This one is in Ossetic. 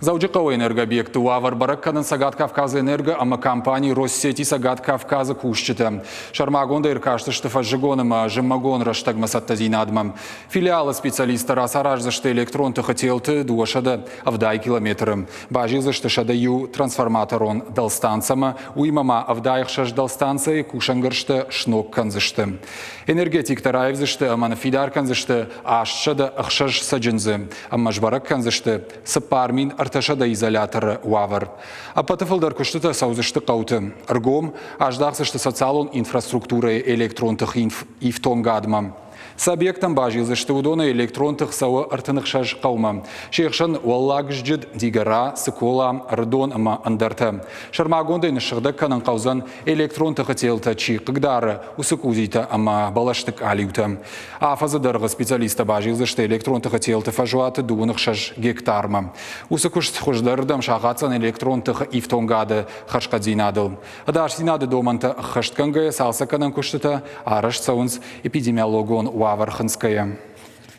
Дзӕуджыхъӕуы энергообъектты уавӕр бӕрӕг кӕнынц Цӕгат Кавказы энерго ӕмӕ компани Россети Цӕгат Кавказы кусджытӕ. Сӕрмагондӕй ӕркастысты фӕззыгон ӕмӕ зымӕгон рӕстӕгмӕ цӕттӕдзинадмӕ. Филиалы специалисттӕ рацараздзысты электрон тыхы телты 270 километры. Базилдзысты 101 трансформаторон дӕлстанцӕмӕ, уыимӕ ма 76 дӕлстанцӕйы кусӕнгӕрзтӕ сног кӕндзысты. Энергетиктӕ раивдзысты ӕмӕ ныффидар кӕндзысты 806 цӕджындзы ӕмӕ сбӕрӕг кӕндзысты 4300 изоляторы уавӕр. Ӕппӕты фылдӕр куыстытӕ цӕудзысты хъӕуты. Ӕргом аздахдзысты социалон инфраструктурӕйы электрон тыхы ифтонгадмӕ. Цы объекттӕм базилдзысты, уыдонӕй электрон тых цӕуы 36 хъӕумӕ. Се хсӕн Уӕллаг Зджыд, Дигора, Цыкола, Ӕрыдон ӕмӕ ӕндӕртӕ. Сӕрмагондӕй ныссыгъдӕг кӕнын хъӕудзӕн электрон тыхы телтӕ чи хъыгдары, уыцы къудзитӕ ӕмӕ бӕлӕсты къалиутӕ. Афӕдзы дӕргъы специалисттӕ базилдзысты электрон тыхы телты фӕзуаты 26 гектармӕ. Уыцы куыст хуыздӕрырдӕм сахаддзӕн электрон тыхы ифтонгады хӕрзхъӕддзинадыл. Ӕдасдзинады домӕнтӕ ӕххӕстгӕнгӕйӕ цалцӕггӕнӕн куыстытӕ арӕзт цӕуынц эпидемиологон уавӕр хынцгӕйӕ.